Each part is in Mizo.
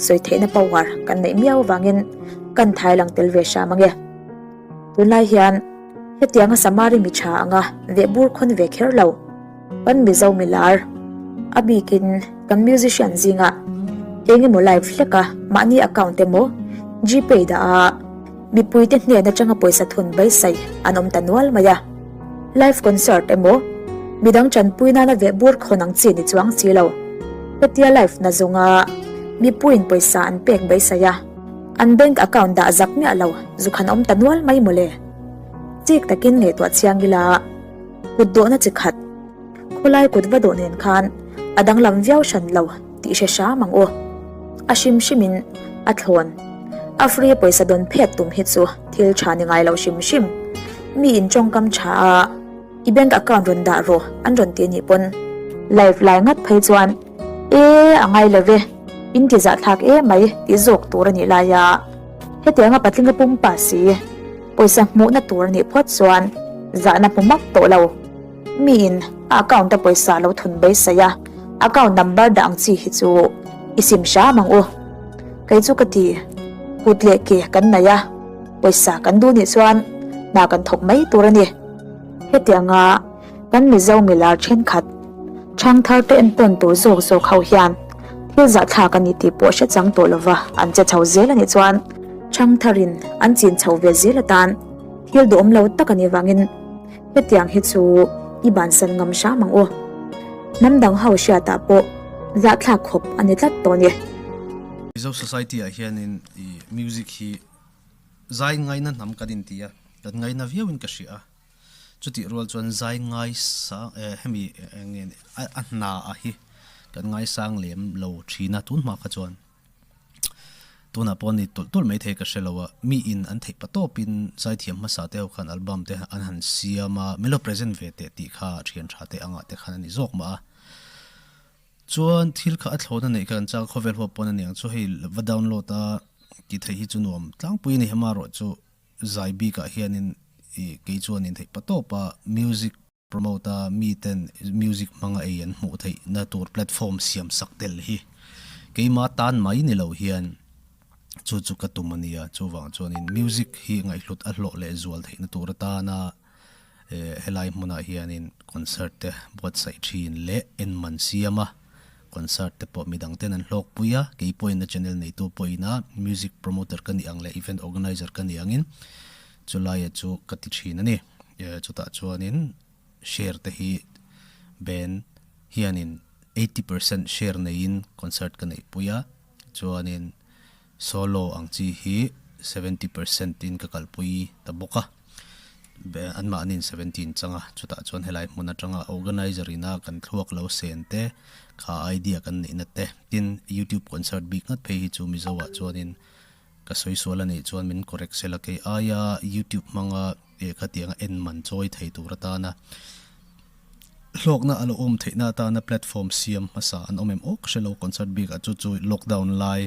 sawi theihna power kan neih miau avangin kan thai lang tel ve hram ange. Tunlai hian hetianga Samari mi tha anga vehbur khawn ve kher lo kan Mizo milar a bikin kan musician zingah eng emaw live hlek a mahni account emaw Gpay dah a mipuite hnen atanga pawisa thun beisei an awm ta nual mai a. Live concert emaw midang tanpui nana vehbur khawn ang chi ni chuang si lo. Hetia live na zawnga mipuiin pawisa an pek beisei a. An bank account dah zak miah lo zu khan awm ta nual mai mawle. Chik takin ngaihtuah chiang ila kut dawhna chi khat khawlai kut va dawh nen khan a danglam viau hran lo tih hre hram ang u. A hrim hrimin a thlawn. A free pawisa dawn phet tum hi chu thil tha ni ngai lo hrim hrim. Mi in tawngkam tha a. I bank account rawn dah rawh an rawn ti anih pawn live lai ngat phei chuan e a ngai lo ve in ti zahthlak e mai tih zawk tur anih lai a hetianga patling a pumpa si pawisa hmuhna tur anih phawt chuan zahna hmu mak tawh lo mi in a account a pawisa lo thun beisei a account number dah ang chi hi chu i sim hram ang u kei chu ka ti kut leh ke kan nei a pawisa kan duh nih chuan hna kan thawk mai tur a ni. Hetianga kan Mizo milar thenkhat thangthar te entawn tur zawk zawk ho hian thil zahthlak a ni tih pawh hre chang tawh lova an che chho zel a nih chuan thangtharin an chin chho ve zel atan thil duhawm lo tak a nih vangin hetiang hi chu i bansan ngam hram ang u. Hnam dang ho hriatah pawh zahthlak khawp a ni tlat tawh a ni. Mizo society ah hianin i music hi Zai ngaina hnam kan inti a, kan ngaina viauin ka hria a. Chutih rual chuan zai ngai sang eh hemi eng nge ni a hna a hi kan ngaisang lem lo thin a tun hma kha chuan. Tunah pawh ni tulh tulh mai thei ka hre lo a, mi in an theih pa tawpin zaithiam hmasa te ho khan album te an han siam a, min lo present ve teh tih kha thian tha te angah te khan a ni zawk mah a. Chuan thil kha a thlawhna neih kha kan chak a, khawvel huap pawn a niang chu hei va download a tih theih hi chu nuam tlangpui a ni hamarawh chu zai bikah hianin ih kei chuan in theih pa tawp a music promote a miten music hmanga ei an hmuh theih na tur platform siam sak tel hi keima tan mai ni lo hian chu chu ka tum a nia chuvang chuanin music hi ngaihhlut a hlawh leh zual theihna tur atana Helai hmunah hianin concert te buatsaih thin leh en man siam a, concert te pawh midang ten an hlawkpui a, kei pawhin a channel neitu pawhin a music promoter ka nih ang leh event organizer ka nih angin chulaia chu ka ti thin a ni. Chutah chuanin share te hi band hianin 80% share neiin concert ka neihpui a, chuanin Solo ang chi hi 70% in ka kalpui ta bawk a, anmahniin 17 chang a, chutah chuan helai hmun atanga organizer ina kan thluak lo sen te, kha idea kan neihna te, tin YouTube concert bik ngat phei hi chu Mizo ah chuanin ka sawi sual a nih chuan min correct sela kei aia YouTube hmanga khatianga en man chawi thei tur atana Hlawkna a lo awm theihna atana platform siam hmasa an awm em aw ka hre lo concert bik ah chu chu lockdown lai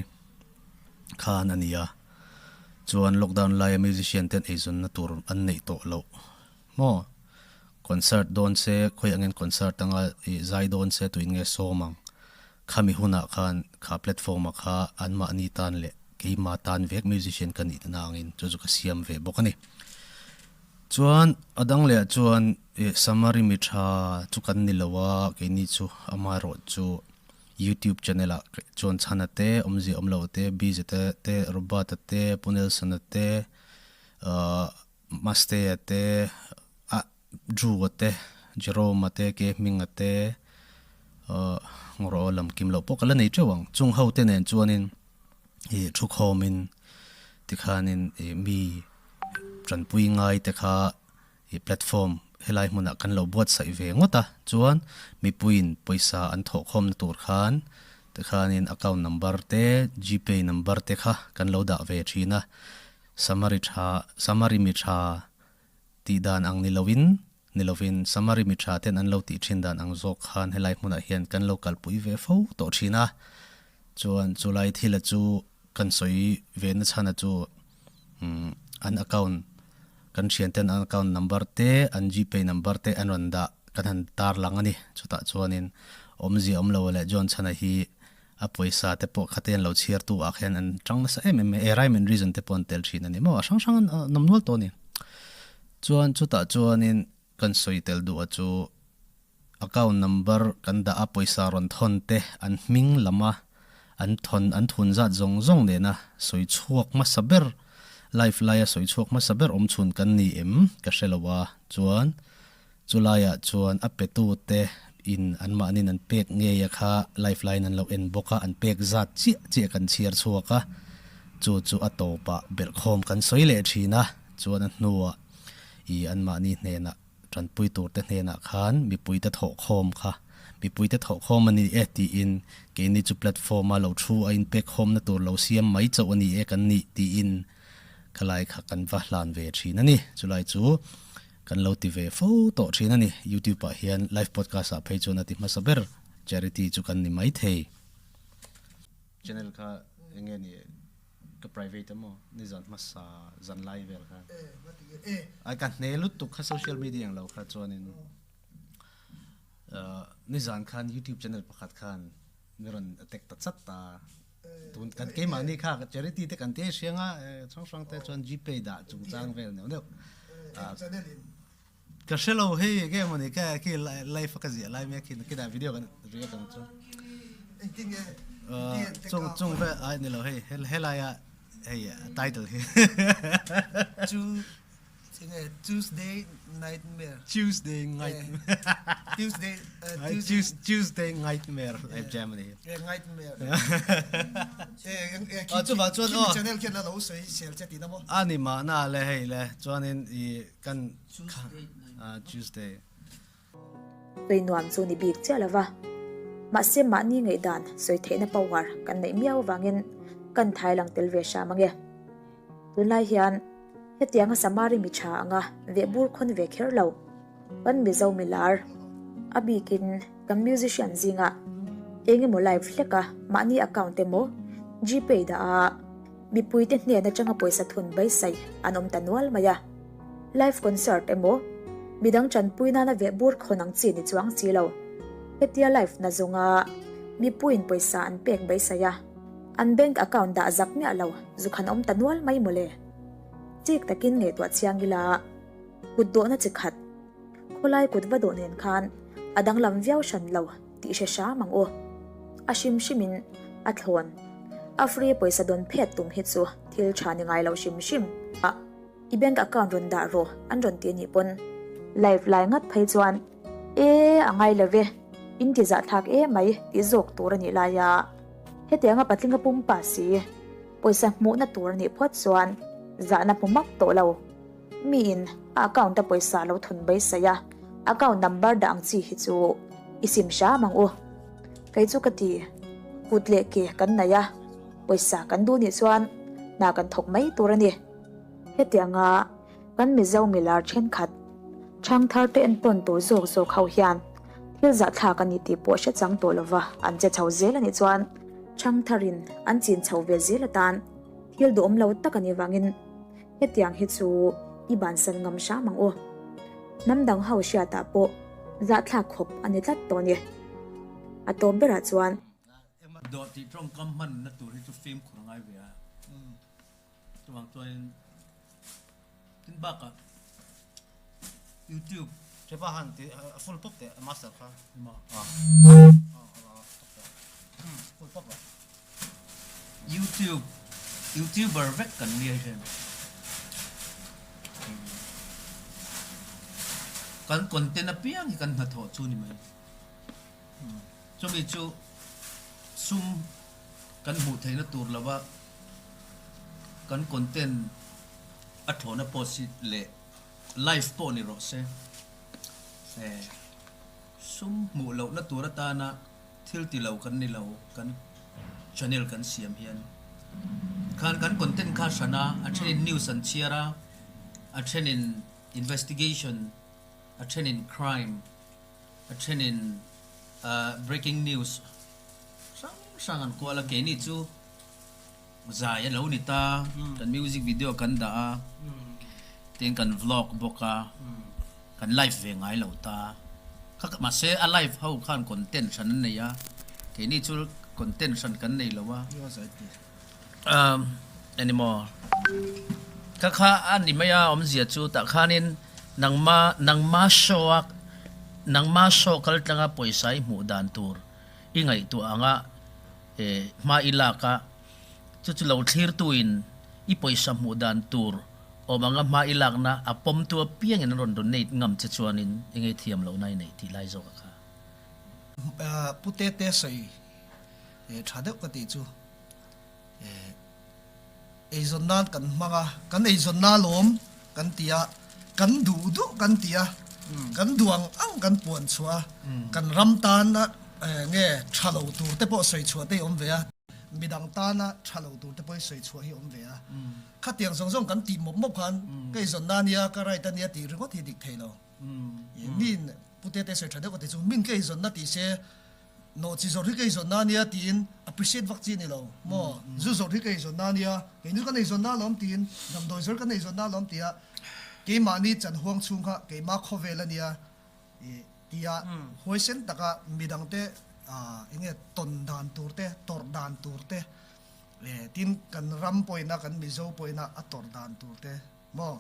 khan a ni a chuan lockdown laia musician ten eizawnna tur an neih tawh loh maw concert dawn se khawi angin concert anga ih zai dawn se tuin nge sawm ang khami hunah khan kha platform ah kha anmahni tan leh keima tan vek musician ka nih na angin chu chu ka siam ve bawk a ni. Chuan a dang leh ah chuan ih Samari mi tha chu kan ni lo a, keini chu amaherawh chu YouTube channel ah chuan Chhana te, Awmzia Awmlo te, Bza te te, Robert-a te, Pu Nelson-a te, ahh Mastea te, ah Drew-a te, Jerome-a te, Ke Hminga te, ahh Ngawrawh lam kim loh pawh ka la nei teuh ang. Chung ho te nen chuanin ih thukhawmin tikhanin ih mi Tanpui ngai te kha i platform helai hmunah kan lo buatsaih ve ngawt a, chuan mipuiin pawisa an thawhkhawmna tur khan tikhanin account number te gpay number te kha kan lo dah ve thin a, Samari tha Samari mi tha tih dan ang ni loin ni lovin Samari mi tha ten an lo tih thin dan ang zawk khan helai hmunah hian kan lo kalpui ve fo tawh thin a, chuan chulai thila chu kan sawi ve na chhana chu An account, kan thian ten an account number te, an gpay number te an rawn dah kan han tar lang a ni. Chutah chuanin awmzia awm lo leh John Chhana hi A pawisa te pawh khate an lo chhiar tu ah khian an tang nasa em em mai a, rhyme and reason te pawh an tel thin a ni maw, a hrang hrang an awm nual tawh a ni. Chuan chutah chuanin kan sawi tel duh a chu account number kan dah a pawisa rawn thawn te an hming lam a an thawn an thun zat zawng zawng nena sawi chhuak hmasa ber live laia sawi chhuak hmasa ber awm chhun kan ni em ka hre lo a chuan Chulaiah chuan a petute in anmahnin an pek ngei a kha live laiin an lo en bawk a, an pek zat chiah chiah kan chhiar chhuak a, chu chu a tawpah belhkhawm kan sawi leh thin a, chuan a hnuah i anmahni hnenah tanpui turte hnenah khan mipuite thawhkhawm kha mipuite thawhkhawm a ni e tiin keini chu platform a lo thu a inpekkhawmna tur lo siam mai chauh a ni e kan nih tiin khalai kha kan va hlan ve thin a ni. Chulai chu. Kan lo ti ve fo tawh thin a ni. YouTube ah hian live podcast ah phei chuan a ti hmasa ber charity chu kan ni mai thei. Channel kha eng nge ni ka private emaw nizan hmasa zan lai vel kha. Ai ka hne lutuk kha social media ang lo kha chuanin nizan khan YouTube channel pakhat khan mi rawn attack ta chat ta. Tun kan keimahni kha charity te kan ti a hriang a hrang hrang te chuan gpay dah chungchang vel neuh neuh. Ka hre lo hei enge mawni ka khi live a ka ziah lai mek hi nakinah video kan react ang chu. Chung chung vel ai ni lo hei helaia hei title hi. Chu Enge Tuesday Nightmare. Tuesday Nightmare. Tuesday Tuesday Nightmare live jam ani. Eh Nightmare. Eh Ah chuva chuan aw. Channel khian a lo sawi sel che tihna maw? Ani mahna le hei le chuanin i kan Tuesday. Sawi nuam chu ni bik chiah lova. Mahse mahni ngaihdan sawi theihna power kan neih miau avangin kan thai lang tel ve hram ange. Tunlai hian hetianga Samari mi tha anga veh bur khawn ve kher lo kan Mizo mi lar a bikin kan musician zingah eng emaw live hleka mahni account emaw Gpay dah a mipuite hnen atanga pawisa thun beisai an awm ta nual mai a. Live concert emaw, midang tanpui nana veh bur khawn ang chi ni chuang si lo. Hetia live na zawnga mipuiin pawisa an pek beisai a, an bank account dah zak miah lo zuk han awm ta nual mai mawle. Chik takin ngaihtuah chiang ila, kut dawhna chi khat, khawlai kut va dawh nen khan a danglam viau hran lo tih hre hram ang u. A hrim hrimin a thlawn, a free pawisa dawn phet tum hi chu thil tha ni ngai lo hrim hrim. I bank account rawn dah rawh an rawn ti anih pawn. Live lai ngat phei chuan e a ngai lo ve, in ti zahthlak e mai tih zawk tur anih lai a, hetianga patlinga pumpa si pawisa hmuhna tur anih phawt chuan zahna hmu mak tawh lo. Miin a account a pawisa lo thun beisai a, account number dah ang chi hi chu i sim hram ang u. Kei chu ka ti, kut leh ke kan nei a, pawisa kan duh nih chuan hna kan thawk mai tur a ni. Hetianga kan Mizo milar thenkhat thangthar te entawn tur zawk zawk ho hian thil zahthlak a ni tih pawh hre chang tawh lova an che chho zel a nih chuan thangtharin an chin chho ve zel atan thil duhawm lo tak a nih vangin hetiang hi chu i bansan ngam hram ang u. Hnam dang ho hriatah pawh zahthlak khawp a ni tlat tawh a ni. A tawp berah chuan. Dawh tih tawngkam hmanna tur hi chu fimkhur a ngai ve a. Chuvang chuanin tin bakah YouTube Chepa han ti a full pop teh a master kha. Emaw. Ah. Full pop ah. YouTube YouTuber vek kan nia hian kan content apiang hi kan hnathawh chu ni mai. Chumi chu sum kan hmuh theihna tur lova kan content a thlawhna post hi leh live pawh ni rawh se eh sum hmuh lohna tur atana thil ti lo kan ni lo kan channel kan siam hian khan kan content kha hran a, a thenin news an chhiar a, a thenin investigation, a thenin crime. A thenin breaking news hrang hrang an kual a, keini chu zai a lo ni ta, kan music video kan dah a, tin kan vlog bawk a, kan live ve ngai lo ta, kha mahse a live ho khan content hran an nei a, keini chu Content hran kan nei lo a. Um animaw kha kha a ni mai a awmzia chu tah khanin nangma nangma show a nangma show kal tlanga pawisa i hmuh dan tur i ngaihtuah anga eh hma i lak a chu chu lo thlirtu in i pawisa hmuh dan tur awm anga hma i lakna a pawmtu apiangin an rawn donate ngam che chuanin i ngaithiam lohna i neih tih lai zawk a kha. Pu Tete sawi tha deuh ka tih chu eizawn nan kan hmang a, kan eizawn na lawm kan ti a, kan duh duh kan ti a, kan duh ang ang kan puan chhuah a, kan ram tana nge tha lo tur te pawh sawi chhuah te hi awm ve a, midang tana tha lo tur te pawh hi sawi chhuah hi awm ve a, khatiang zawng zawng kan tih mawp mawp khan ka eizawn na nia, ka right a nia tih ringawt hi dik thei lo. Min Pu Tete sawi tha deuh ka ti chu min ka eizawn na tih se Nawhchi zawrh hi ka eizawnna ania tiin appreciate vak chi a ni lo maw? Zu zawrh hi ka eizawnna ania, keini kan eizawnna alawm tiin damdawi zawrh kan eizawnna alawm tia keimahni chan huang chhung kha keimah khawvel ania tia huaisen taka midangte eng nge tawn dan tur te, tawrh dan tur te tin kan ram pawhina kan Mizo pawhina a tawrh dan tur te maw?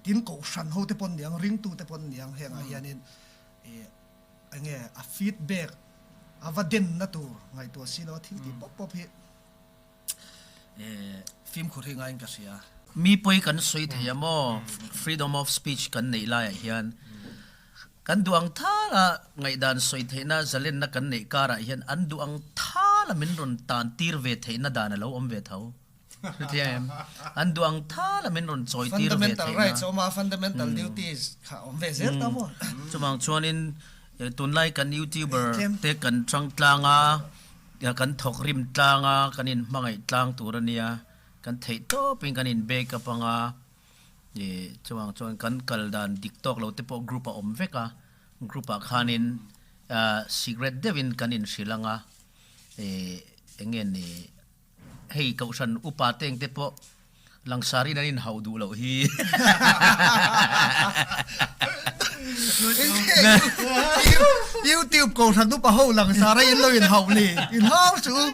Tin kohhran ho te pawn niang, ringtu te pawn niang hengah hianin Enge a feedback a va den na tur ngaihtuah si lo a thil tih pawp pawp hi fimkhur hi ngaiin ka hria. Mi pawi kan sawi thei a maw? Freedom of speech kan neih laiah hian kan duh ang thala ngaihdan sawi theihna zalenna kan neih karah hian an duh ang thala min rawn tan tir ve theihna dan a lo awm ve tho. Hrethiam em? An duh ang thala min rawn chawi tir ve Fundamental theihna. rights a awm a, fundamental duties kha a awm ve zel ta maw? Chuvang chuanin tunlai kan YouTuber te kan tang tlang a, kan thawk rim tlang a, kan inhmangaih tlang tur a nia, kan theih tawpin kan in back up anga, chuvang chuan kan kal dan dik tawk lo te pawh group a awm vek a, group ah khanin secret deuhin kan inhrilh anga, eng nge ni Hei Kohhran upa teng te pawh langsarin an inhauh duh loh hi. YouTube Kohhran upa ho langsar a in lo inhauh ni? Inhau suh u.